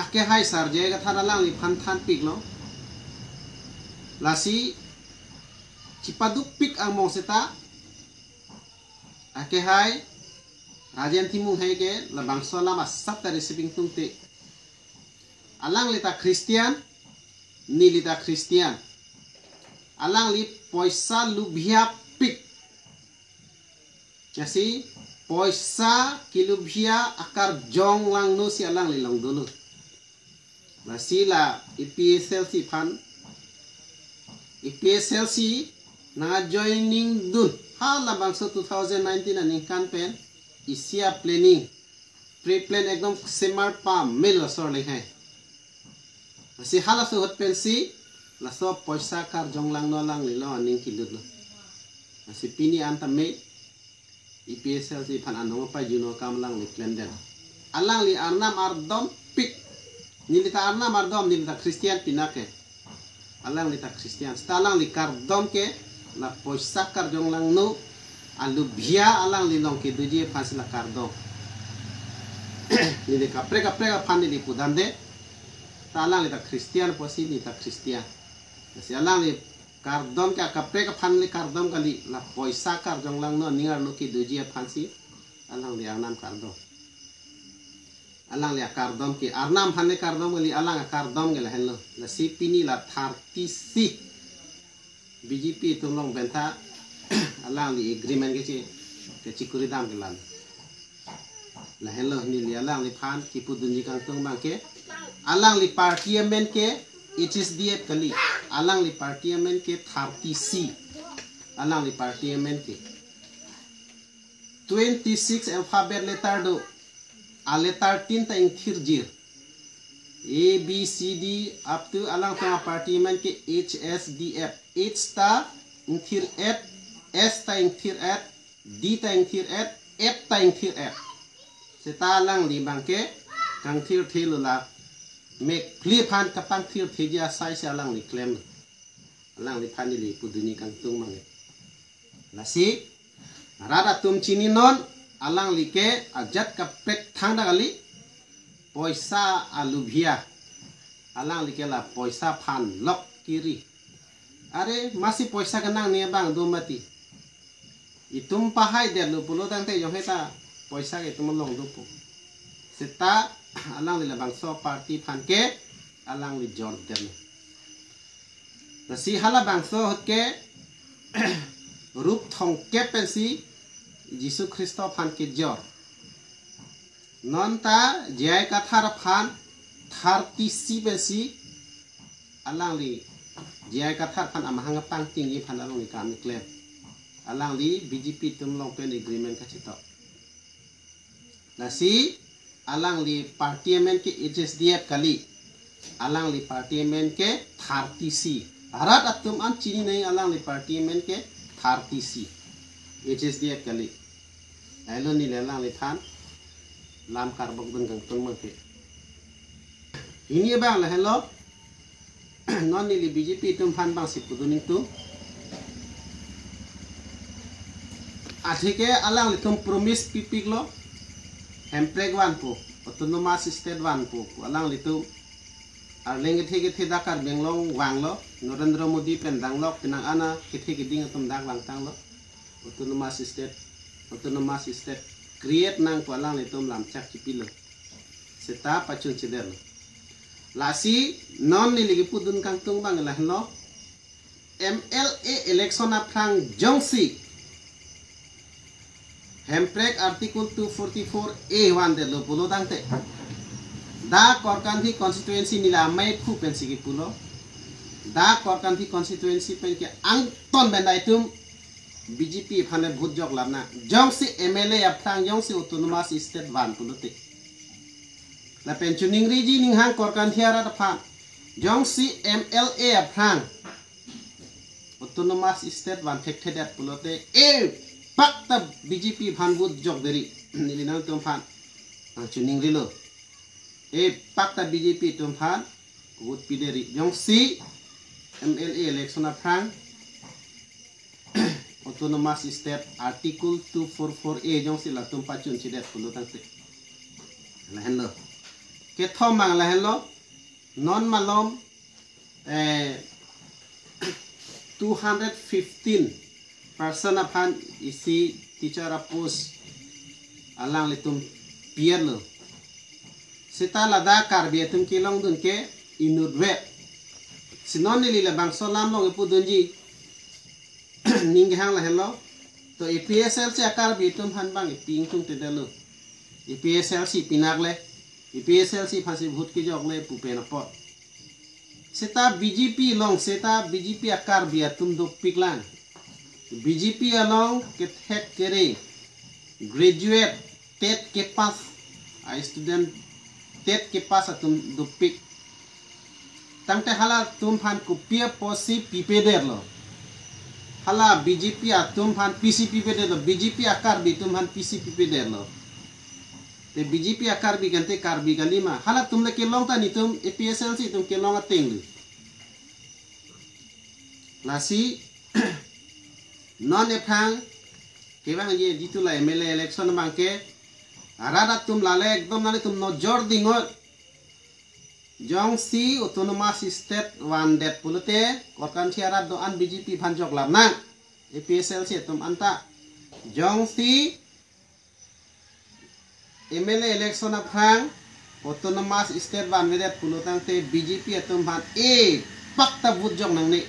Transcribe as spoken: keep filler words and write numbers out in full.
Akehai Sarjai Kathar alangliphan thanpiklo. Lasi chipadukpik angmong seta akehai Rajen Timung hai ke labangso alam asap ta receiving tungte. Alangli ta Christian, neli ta Christian. Alangli poisa lubhia pik. Lasi poisa kilubhia akarjong langno si alangli long dolo. Lasi la A P H L C aphan, A P H L C nang joining dun. Halabangso two thousand nineteen aningkan pen isi a planning, pre-plan ekdom semar pamelo asor le hai. Lasi halaso ahut pensi laso poisa karjong langno alangli lo aning kilutlo. Lasi pini an tame A P H L C aphan anong apai juno kam alangli klemdet. Alangli arnam ardom pik. Neli ta arnam ardom, neli ta Christian pinake. Alangli ta Christian. Seta alangli kardom ke la poisa karjong langno alubhia alangli long kedoji aphan si la kardom. Neli kaprek kaprek aphan neli pudamde. Ta alangli ta Christian pusi neli ta Christian. Lasi alangli kardom ke kaprek aphan le kardom kali, la poisa karjong langno aning arlo kedoji aphan si alangli arnam kardom. Alangli akardom ke arnam aphan le kardom kali, alang akardom ke lahenlo. Lasi pini la thirty C B J P atum along pen ta alangli agreement keche, kechikuri dam ke lang. Lahenlo neli alangliphan kipudunji kangtung abang ke, alangli party amen ke H S D F kali, alangli party amen ke thirty C, alangli party amen ke twenty-six alphabet letter do, a letter tin ta ingthirjir. A, B, C, D, up to alangtum a party amen ke H S D F. H ta ingthir-et, S ta ingthir-et, D ta ingthir-et, F ta ingthir-et. Seta alangli abang ke kangthirthe lo la. Mek phli aphan kapangthirtheji asai si alangli klem. Alangliphan neli pudunji kangtung abang ke. Lasi rat atum chininon, alangli ke ajat kaprek thangta kali, poisa alubhia. Alangli ke la poisa aphan lok kiri. Are masi poisa kenangne abang do mati. Itum pahaidetlo pulo tangte jong heta poisa ke itum long dopo. Seta alangli labangso party aphan ke alangli jordetlo. Lasi halabangso ahut ke rup thomkep pensi Jisu Khristo aphan kejor. Non ta J I Kathar aphan thirty C pensi alangli J I Kathar aphan amahang pangtingji aphan alangli kam keklem. Alangli B J P atum along pen agreement kachetok. Lasi alangli party amen ke H S D F kali. Alangli party amen ke thirty C. Rat atum an chini nai alangli party amen ke thirty C. H S D F kali. Lahenlo neli alangliphan lam karbok dun kangtung abang ke. Pini abang lahenlo. Non neli B J P atum aphan abang si pudun ingtung. Atheke alanglitum promise pipiklo. Hemprek vanpo, autonomous state vanpo, alanglitum. Arleng kethe kethe dak Karbi Anglong vanglo, Narendra Modi pen danglok penang ana kethe keding atum dak vangtanglo. Autonomous state, autonomous state create nangpo alanglitum lamchak chipilo. Seta pachun chedetlo. Lasi non neli kipudun kangtung abang lahenlo. M L A election aphrang jongsi Hemprek Article two forty-four A vandetlo pulo tangte, dak Korkanthi constituency neli amei phu pensi kipulo. Dak Korkanthi constituency pen ke angton pen itum B J P aphan le vote jok lam na. Jongsi M L A aphrang jongsi autonomous state van pulote, lapen chiningriji ninghang Korkanthi arat aphan, jongsi M L A aphrang autonomous state van thekthedet pulote, e pakta B J P aphan vote jok deri. Neli nangtum aphan nangchiningrilo. E pakta B J P atum aphan vote pideri. Jongsi M L A election aphrang autonomous state Article two forty-four A jongsi latum pachun chedet pulo tangte, lahenlo. Kethom abang lahenlo, non malom eh, two hundred fifteen person aphan isi teacher a post alanglitum pianlo. Seta ladak Karbi atum kelongdun ke inutvet. Si non neli labangso alam along ipudunji. Ning kehang lahenlo. To A P S L C a Karbi atum aphan abang ipi ingtungtedetlo. A P S L C pinakle, A P S L C aphansi vote kejokle pu pen apot. Seta B J P along, seta B J P a Karbi atum dopiklang. B J P along kethek kere, graduate, TET kepass a student, TET kepass atum dopik. Tangte halatum aphan kopi apotsi pipedetlo. Hala B J P atum aphan pisi pipedetlo, B J P a Karbi atum aphan pisi pipedetlo. Te B J P a Karbi kante Karbi kalima. Halatum le kelong ta netum A P S L C atum kelong ateng lo. Lasi non ephrang kevangji jitu la M L A election abang ke arat atum lale ekdom nanglitum nojor dingot. Jongsi autonomous state vandet pulote Korkanthi arat do-an B J P aphan joklap nang. A P S L C atum anta. Jongsi M L A election aphrang autonomous state vanvedet pulo tangte B J P atum aphan epak ta vote jok nangne.